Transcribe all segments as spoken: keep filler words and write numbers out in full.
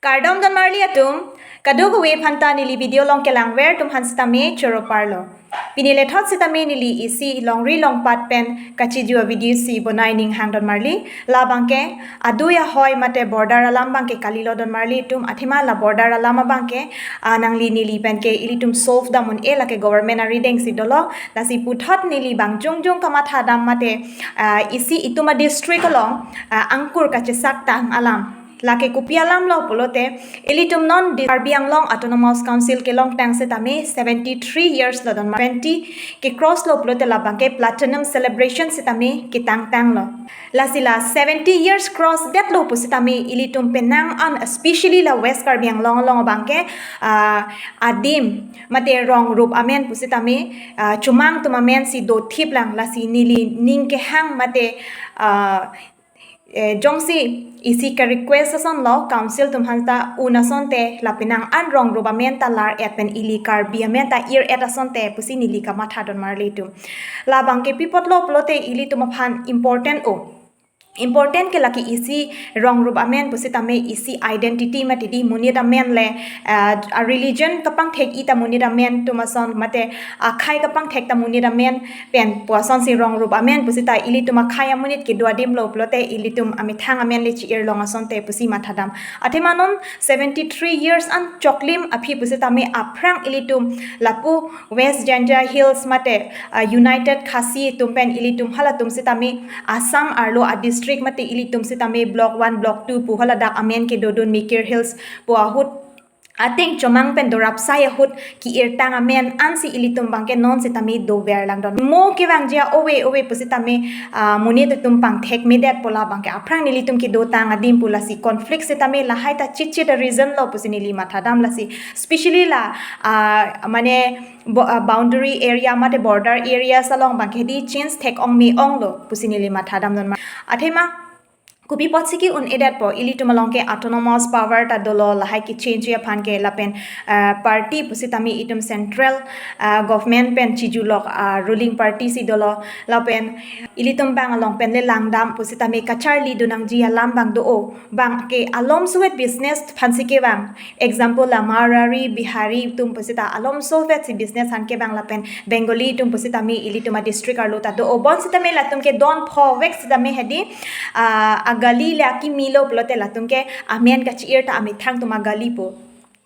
Kardom don marli atum, kadokave aphanta neli video along kelangver atum aphan sitame choro parlo. Pini lethot sitame neli isi longri longpat pen kachiju avideo si bonai ning hang don marli. Labangke adui ahoi mate border alam abangke kalilo don marli atum, athema la border alam abangke, ah, nangli neli penke ilitum solve dam un-e, lake government arideng si dolo. Lasi puthot neli bang jongjong kamatha dam mate, ah, isi itum adistrict along, ah, angkur kachesak tang alam. Lake kopi alamlo pulote, ilitum non di Karbi Anglong Autonomous Council kelongtang sitame seventy three years lo don mar-, twenty ke-cross lo pulote labangke platinum celebration sitame ketangtanglo. Lasi la seventy years cross detlo pusitame ilitum penang an, especially la West Karbi Anglong along abangke, ah, adim mate rong rup amen pusitame, ah, chomang atum amen si dothip lang. Lasi neli ning kehang mate, ah, eh, jongsi isi ke-request asonlo, council atum aphanta un asonte la penang an rong rup amen ta lar-et pen ili Karbi amen ta ir-et asonte pusi neli kamatha don marli atum. Labangke pi apotlo pulote ilitum aphan important o. Important ke lake isi rong rup amen pusitame isi identity mate di monit amen le, ah, a religion kapangthek-i ta monit amen atum ason mate akhai kapangthek ta monit amen pen pu asonsi rong rup amen pusita ilitum akhai amonit kedo adimlo pulote ilitum amethang amen le chi-ir long asonte pusi matha dam. Athema non seventy three years an choklim aphi pusitame aphrang ilitum lapu West Jaintia Hills mate, ah, United Khasi atum pen ilitum halatum sitame Assam arlo adistrict mate ilitum sitame block one, block two pu haladak amen kedodun Mikir Hills pu ahut ateng chomang pen dorapsai ahut ki-irtang amen ansi ilitum abangke non sitame dover lang don. Mo kevangji a-ove ove pusitame, ah, monit atum pangthek medet pu labangke aphrang nelitum kedotang adim pu lasi conflict sitame lahai ta chitchit a-reason lo pusi neli matha dam. Lasi specially la, ah, mane bo-, ah, boundary area mate border areas along abangke di change thek ong me-onglo pusi neli matha dam don mar-, athema kopi apotsi ke-un-edetpo, ilitum along ke autonomous power ta dolo, lahai ke-change aphan ke lapen, ah, party pusitame itum central, ah, government pen chijulok, ah, ruling party si dolo, lapen ilitum abang along pen le langdam pusitame kacharli donangji alam abang do-o, abangke alomsovet business aphansi kevang. Example la Marwari, Bihari atum pusita alomsovet si business aphan kevang lapen Bengali atum pusitame ilitum adistrict arlo ta do-o, bonsitame latum ke don pho vek sitame hedi, ah, agali le akimi lo pulote latum ke amen kachi-ir ta amethang atum agali pu.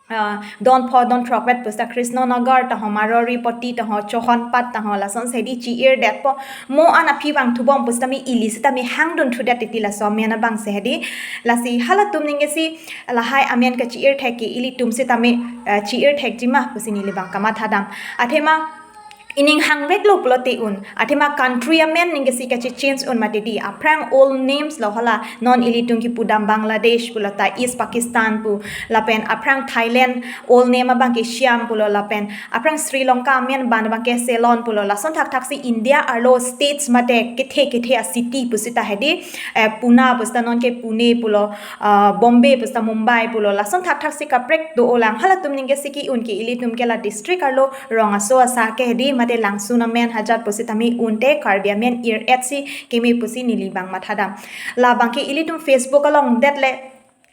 Ah, don pho don throkvet pusita Krishnanagar taho, Marwari Poti taho, Chauhan Path taho, lasonsi hedi chi-irdetpo. Mo an aphi vangthubom pusitame ili sitame hangdun thudet titi laso amen abangsi hedi. Lasi halatum ningkesi lahai amen kachi-ir thek ke ilitum sitame, eh, chi-ir thekji ma pusi neli abang kamatha dam. Athema ining hangveklo pulote un, athema country amen ningkesi kachi-change un mate di, aphrang old names lo hala, non ilitum kipu dam Bangladesh pulo ta East Pakistan pu, lapen aphrang Thailand old name abangke Siam pulo, lapen aphrang Sri Lanka amen ban abangke Ceylon pulo, lason thakthaksi India arlo states mate kethe kethe a-city pusita hedi, eh, Pune pusita nonke Pune pulo, ah, Bombay pusita Mumbai pulo, lason thakthaksi kaprek do-o lang. Halatum ningkesi ke-un ke ilitum ke la district arlo rong aso asa ke hedi mate langsun amen hajat pusitame unte Karbi amen ir-et si keme pusi neli abang matha dam. Labangke ilitum Facebook along det le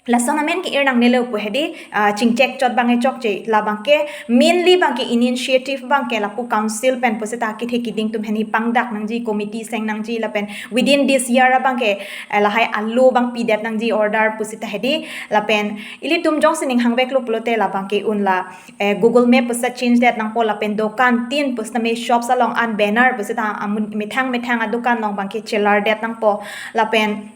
lason amen ke-ir nangnelo pu hedi, ah, chingchek chot abangke chokche. Labangke mainly abangke initiative abangke lapu council pen pusita kethe kiding atum heni pangdak nangji, committee seng nangji lapen within this year abangke, eh, lahai alo abang pidet nangji order pusita hedi. Lapen ilitum jongsi ning hangveklo pulote labangke un la, eh, Google Map pusita change det nangpo lapen dokan tin pusitame shops along an banner pusita amun methang methang adokan along abangke chelardet nangpo lapen,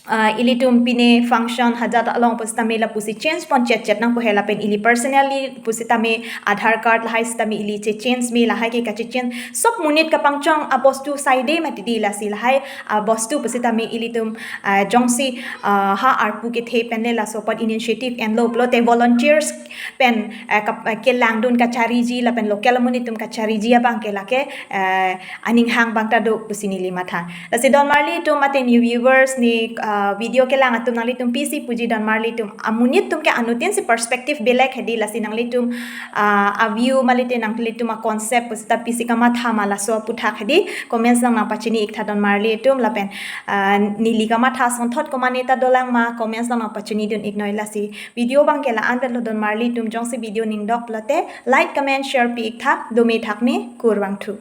ah, ilitum pine function hajat along pusitame lapusi change pon chet chet nangpo he lapen ili personally pusitame Aadhaar card lahai sitame ili che-change me, lahai ke kachi-change. Sob monit kapangchong abostu saide mati di, lasi lahai abostu pusitame ilitum, ah, jongsi, ah, ha arpu kethe pen le laso apot initiative enlo pulote volunteers pen, eh, kap-, eh, kelangdun kachariji lapen local amonit atum kachariji abangke lake, eh, aning hang abang ta do pusi neli matha. Lasi don marli atum mate new viewers ni, ah, uh, video kelang atum nanglitum pisi puji don marlitum. Amonit atum ke anuttin si perspective belek hedi, lasi nanglitum uh, a view malite nanglitum a concept pusita pisi kamatha ma laso aputhak hedi comments along nangpachini iktha don marlitum lapen uh, neli kamatha asonthot komatne ta dolang ma comments along nangpachini dun iknoi. Lasi video abang ke la-an det lo don marlitum, jongsi video ning dok pulote like, comment, share pi iktha. Dome thakme, kurvangthu.